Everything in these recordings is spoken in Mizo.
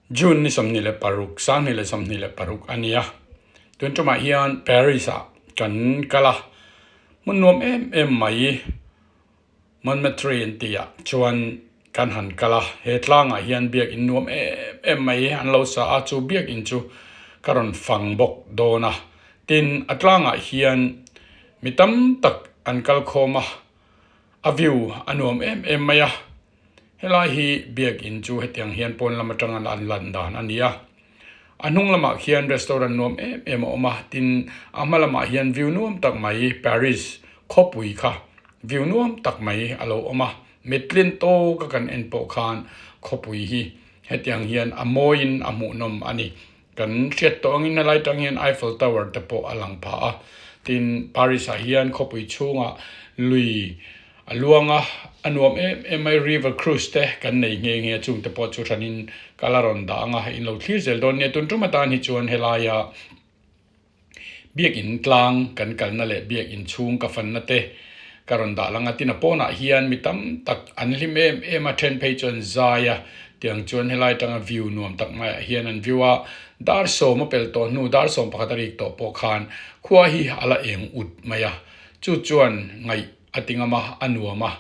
June ni 26, 2026 a ni a. Tun tumah hian Paris ah kan kal a, hmun nuam em em mai Montmartre an tih ah chuan kan han kal a. He tlangah hian biakin nuam em em mai an lo sa a, chu biakin chu ka rawn fang bawk dawn a. Tin, a tlangah hian mi tam tak an kal khawm a, a view a nuam em em mai a. Helai hi biakin chu hetiang hian pawn lam atanga an lan dan a ni a, a hnung lamah khian restaurant nuam em em a awm a, tin a hma lamah hian view nuam tak mai Paris khawpui kha view nuam tak mai a lo awm a, mittlin tawka kan en pawh khan khawpui hi hetiang hian a mawiin a hmuhnawm a ni. Kan hriat tawh angin helai tang hian Eiffel Tower te pawh a lang phah a, tin Paris ah hian khawpui chhungah lui a luang a, a nuam em em mai river cruise te kan nei nghe nghe a chung te pawh chu hranin kal a rawn dah ang a, in lo thlir zel dawn nia tun tum atan hi chuan helaia biakin tlang kan kalna leh biakin chhung ka fanna te ka rawn dah lang a, tin a pawnah hian mi tam tak an hlim em em a, then phei chuan zai a, tiang chuan helai atanga view nuam tak maiah hian an view a, dar sawm a pel tawh hnu dar sawm pakhat a rik tawh pawh khan khua hi a la eng ut mai a, chu chuan ngaih a ti ngam a, a nuam a,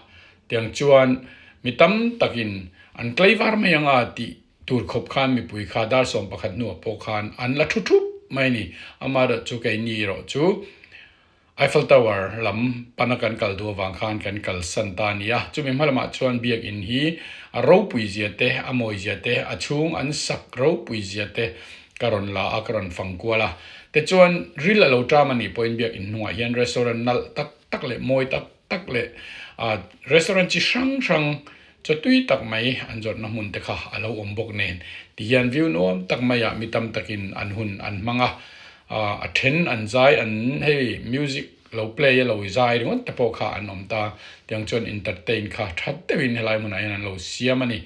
tiang chuan mi tam takin an tlaivar mai ang a tih Tur khawp khan mipui kha dar 11 hnuah pawh khan an la thu thup mai a ni. Amaherawh chu keini erawh chu Eiffel Tower lam pana kan kal duh avang khan kan kalsan ta a ni a. Chumi hma lamah chuan biakin hi a ropui zia te, a mawi zia te, a chhung an sak ropui zia te ka rawn la a, ka rawn fang kual a. Tichuan ril a lo ṭam a nih pawhin biakin hnungah hian restaurant nalh tak tak leh mawi tak tak leh restaurant chi hrang hrang chaw tui tak mai an zawrhna hmun te kha a lo awm bawk nen ti hian view nuam tak maiah mi tam takin an hun an hmang a, a then an zai an hei music lo play a lo zai ringawt te pawh kha an awm ta tiang chuan entertain kha tha deuhin helai hmunah hian an lo siam a ni.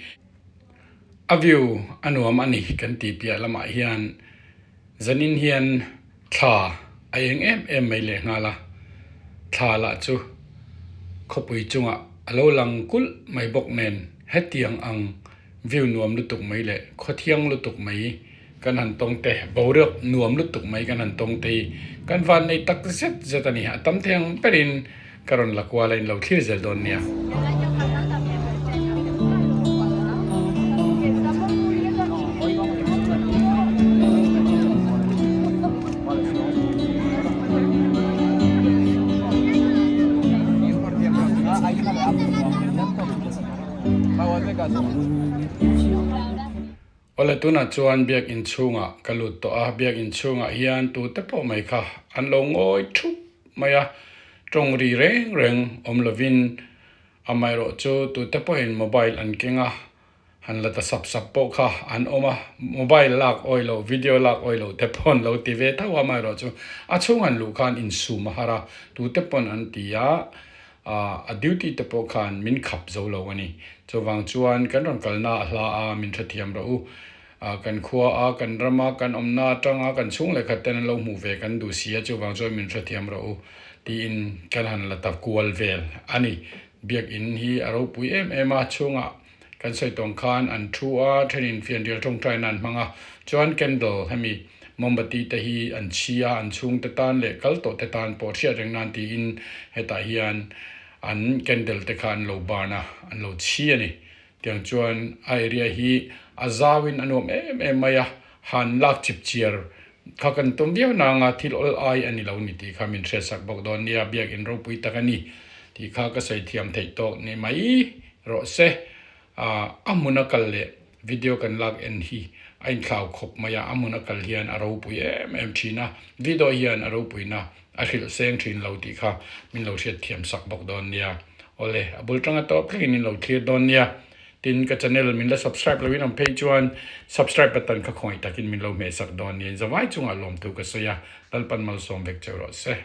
A view a nuam a ni kan tih piah lamah hian zanin hian Thla a eng em em mai leh nghal a, thla lah chu khawpui chungah a lo lang kulh mai bawk nen hetiang ang view nuam lutuk mai leh khawthiang lutuk mai kan han tawng te, boruak nuam lutuk mai kan han tawng te hi kan van nei tak zet zet a ni. A tam thei ang berin ka rawn la kual a in lo thlir zel dawn nia. Awle tunah chuan biakin chhungah ka lut tawh a, biakin chhungah hian tute pawh mai kha an lo ngawi thup mai a, tawng ri reng reng awm lovin amaherawh chu tute pawhin mobile an keng a, han la ta sap sap pawh kha an awm a, mobile lak awi loh video lak awi loh te pawh an lo ti ve tho a, amaherawh chu a chhung han luh khan insum a har a, tute pawn an ti a. A duty te pawh khan min khap zo lo a ni. Chuvang chuan kan rawn kalna a hla a, min hrethiam rawh u. Kan khua a, kan ram a, kan awmna atanga kan chhung leh khat ten an lo hmuh ve kan duh si a, chuvang chuan min hrethiam rawh u tiin kan han la ta kual vel a ni. Biakin hi a ropui em em a, chhungah kan sawi tawng khan an thu a, thenin fianrial tawngtaina an hmang a, chuan candle hemi mawmbati te hi an chhi a, an chhungte tan leh kal tawh te tan pawh hriat reng nan tiin hetah hian an candle te kha an lo burn a, an lo chhi a ni. Tiang chuan a area hi a zauin a nuam em em mai a, han lak chip chiar kha kan tum viau nanga thil awl ai a ni lo ni tih kha min hriatsak bawk dawn nia, biakin ropui tak a ni tih kha ka sawi thiam theih tawk ni mai. Rawh se, a hmuna kal leh video kan lak en hi a inthlau khawp mai a, a hmuna kal hian a ropui em em thin a, video hian a ropuina a hrilh seng thin lo tih kha min lo hriat thiam sak bawk dawn nia. Awle, a bul tanga tawp thlengin in lo thlir dawn nia. Tin, ka channel min la subscribe loin awm phei chuan subscribe button kha khawngaih takin min lo hmeh sak dawn nia. Zavai chungah lawmthu ka sawi a, Lalpan malsawm vek cheu rawh se.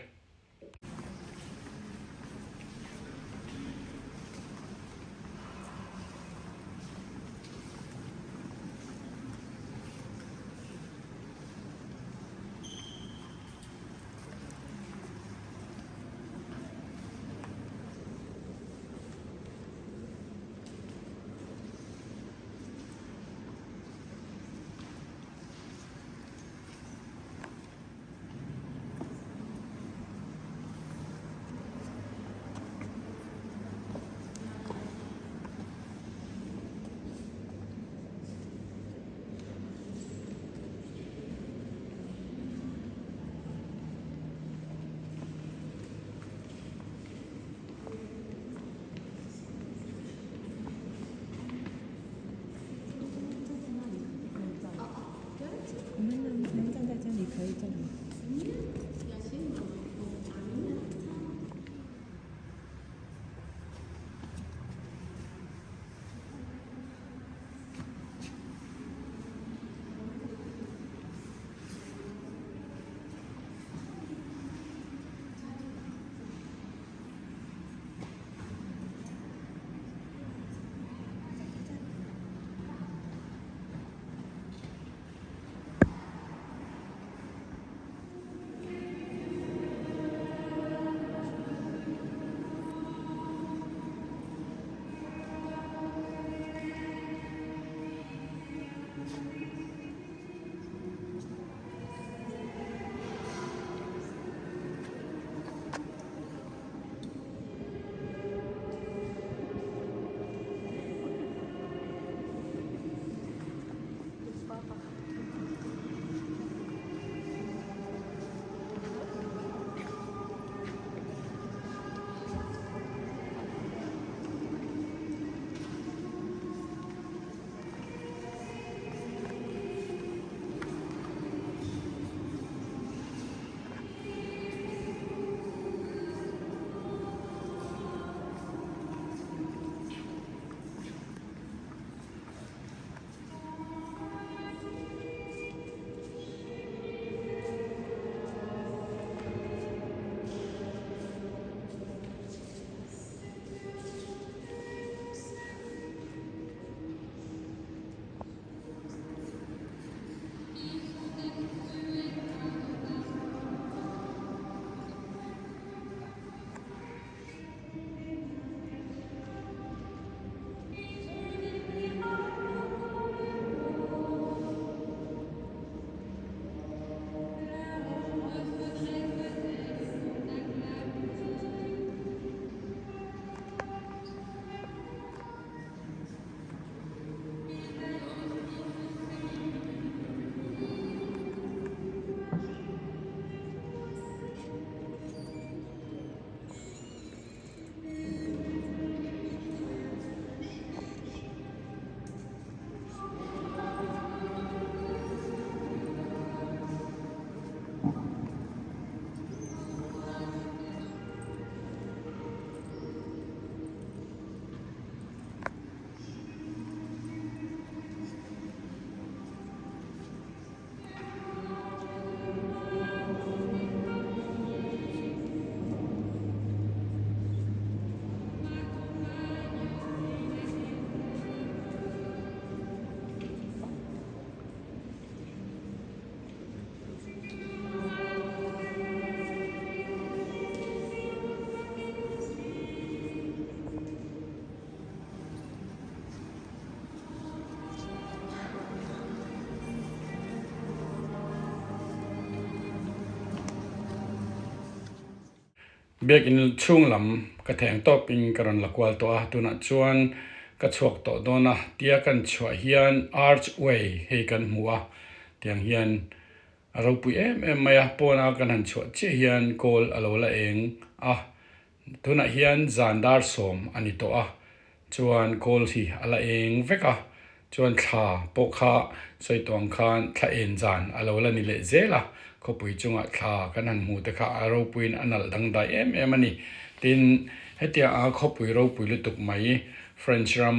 Biakinn chhung lam ka theng tawp in ka rawn la kual tawh a, tunah chuan ka chhuak tawh dawn a, tia kan chhuah hian archway hei kan hmu a, tiang hian a ropui em em mai a, pawna kan han chhuah chiah hian kawl a lo la eng a, tunah hian zan dar sawm a ni tawh a, chuan kawl hi a la eng vek a, Chuan thla pawh kha sawi tawh ang khan thla en zan a lo la ni leh zel a, khawpui chungah thla kan han hmu te kha a ropuiin a nalh dangdai em em a ni. Tin, hetiang anga khawpui ropui lutuk mai French ram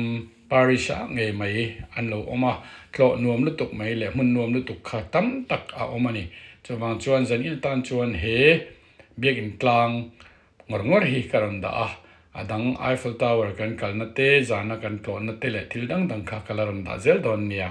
Paris ah ngei mai an lo awm a, tlawh nuam lutuk mai leh hmun nuam lutuk kha tam tak a awm a ni. Chuvang chuan zan in atan chuan he biakin tlang Ngawr ngawr hi ka rawn dah a, a dang Eiffel Tower kan kalna te, zana kan tlawhna te leh thil dang dang kha ka la rawn dah zel dawn nia.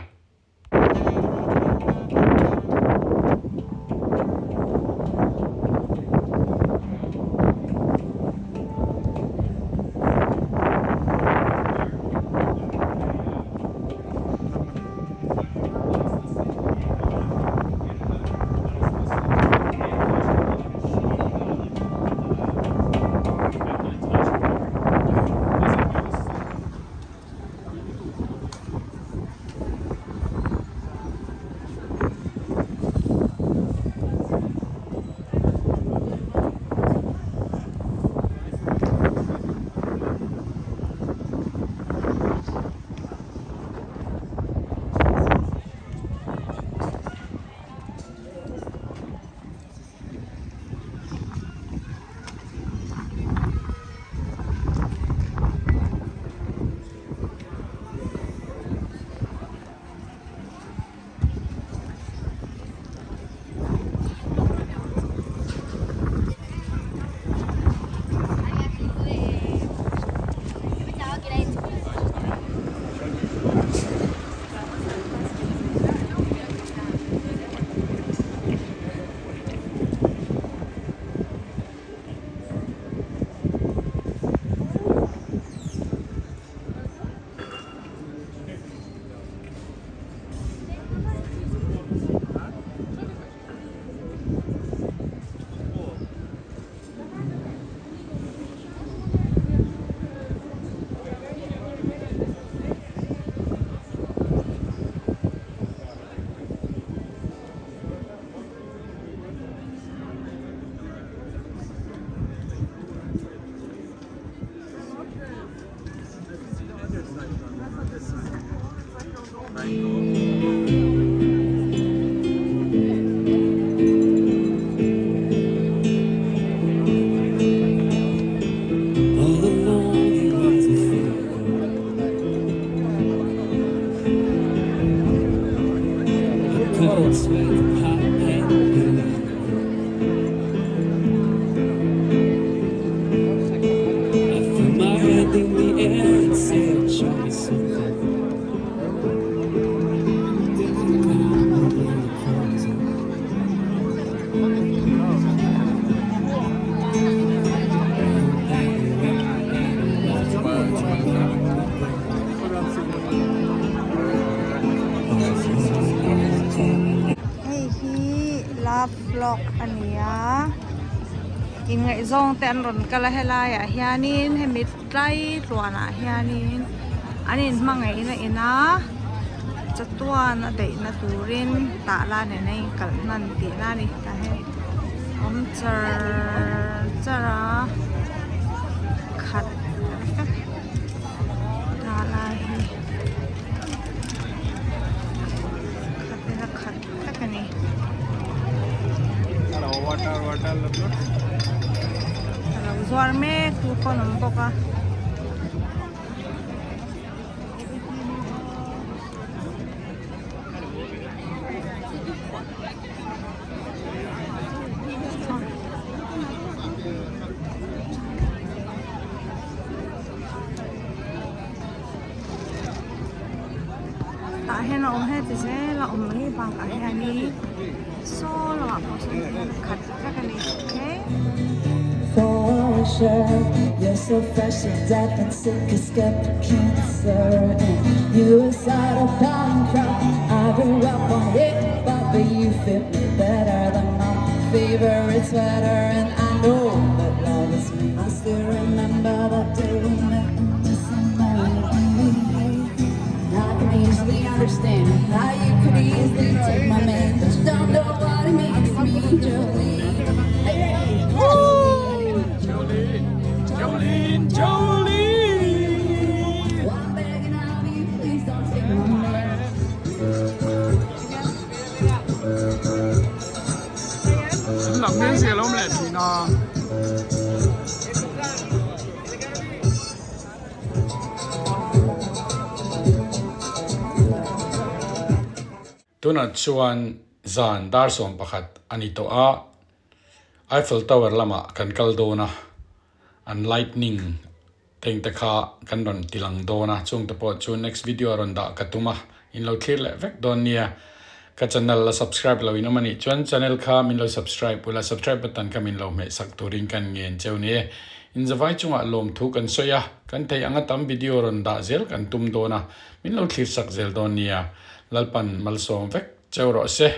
Hei hi love vlog a ni a inngaihzawng te an rawn kal a helaiah hianin hemi tlai tluanah hianin an inhmangaihna ina chatuan a daihna turin tah la nen a inkalh hnan tihna a ni tah hian awm char char a khat vek tah lai hi khat ila khat vek a ni. A lo zuar mek tu pawh an awm bawk a. Tah hian a awm heti zel a awm mai bakah hianin saw lamah pawh sawn hian khat vek a ni okay. Tunah chuan zan dar 11 a ni tawh a, Eiffel Tower lamah kan kal dawn a, an lightning teng te kha kan rawn ti lang dawn a, chung te pawh chu next video a rawn dah ka tum a, in lo thlir leh vek dawn nia. Ka channel la subscribe lo in awm a nih chuan channel kha min lo subscribe ula, subscribe button kha min lo hmeh sak turin kan ngen cheu ni e. Inzavai chungah lawmthu kan sawi a, kan theih anga tam video rawn dah zel kan tum dawn a, min lo thlir sak zel dawn nia. Lalpan malsawm vek cheu rawh se.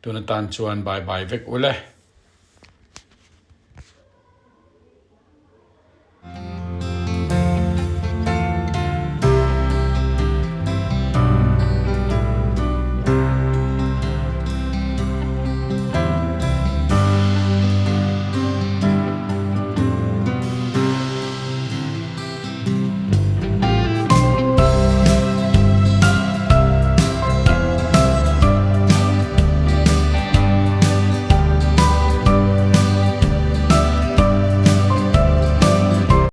Tun atan chuan bye bye vek ule.